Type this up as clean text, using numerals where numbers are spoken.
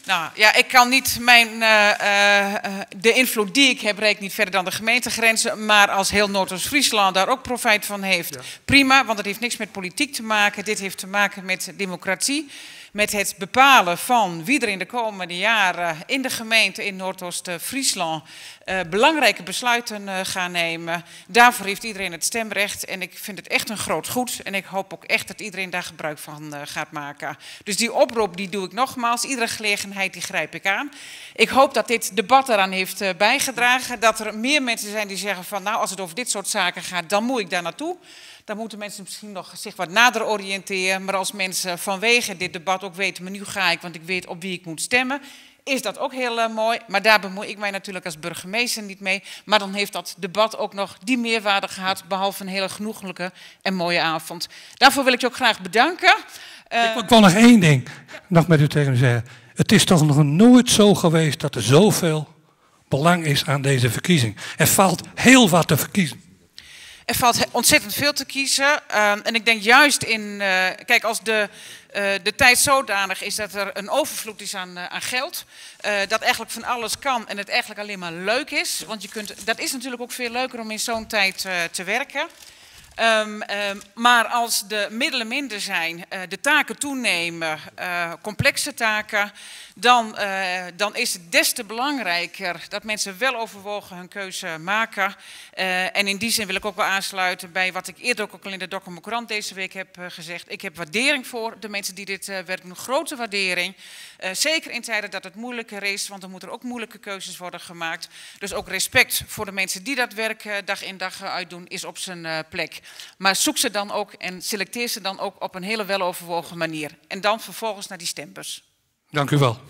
Nou ja, ik kan niet de invloed die ik heb reikt niet verder dan de gemeentegrenzen. Maar als heel Noordoost-Friesland daar ook profijt van heeft, prima. Want het heeft niks met politiek te maken. Dit heeft te maken met democratie. Met het bepalen van wie er in de komende jaren in de gemeente in Noordoost-Friesland belangrijke besluiten gaan nemen. Daarvoor heeft iedereen het stemrecht en ik vind het echt een groot goed. En ik hoop ook echt dat iedereen daar gebruik van gaat maken. Dus die oproep die doe ik nogmaals. Iedere gelegenheid die grijp ik aan. Ik hoop dat dit debat eraan heeft bijgedragen. Dat er meer mensen zijn die zeggen van nou, als het over dit soort zaken gaat, dan moet ik daar naartoe. Dan moeten mensen misschien nog zich wat nader oriënteren. Maar als mensen vanwege dit debat ook weten, maar nu ga ik, want ik weet op wie ik moet stemmen, is dat ook heel mooi. Maar daar bemoei ik mij natuurlijk als burgemeester niet mee. Maar dan heeft dat debat ook nog die meerwaarde gehad, behalve een hele genoeglijke en mooie avond. Daarvoor wil ik je ook graag bedanken. Ik wil nog één ding nog met u tegen u zeggen. Het is toch nog nooit zo geweest dat er zoveel belang is aan deze verkiezing. Er valt heel wat te verkiezen. Er valt ontzettend veel te kiezen. En ik denk juist in, kijk, als de tijd zodanig is dat er een overvloed is aan geld, dat eigenlijk van alles kan en het eigenlijk alleen maar leuk is. Want dat is natuurlijk ook veel leuker om in zo'n tijd te werken. Maar als de middelen minder zijn, de taken toenemen, complexe taken, dan is het des te belangrijker dat mensen wel overwogen hun keuze maken. En in die zin wil ik ook wel aansluiten bij wat ik eerder ook al in de Dokkumer Courant deze week heb gezegd. Ik heb waardering voor de mensen die dit werk doen, grote waardering. Zeker in tijden dat het moeilijker is, want dan moeten er ook moeilijke keuzes worden gemaakt. Dus ook respect voor de mensen die dat werk dag in dag uitdoen is op zijn plek. Maar zoek ze dan ook en selecteer ze dan ook op een hele weloverwogen manier. En dan vervolgens naar die stembus. Dank u wel.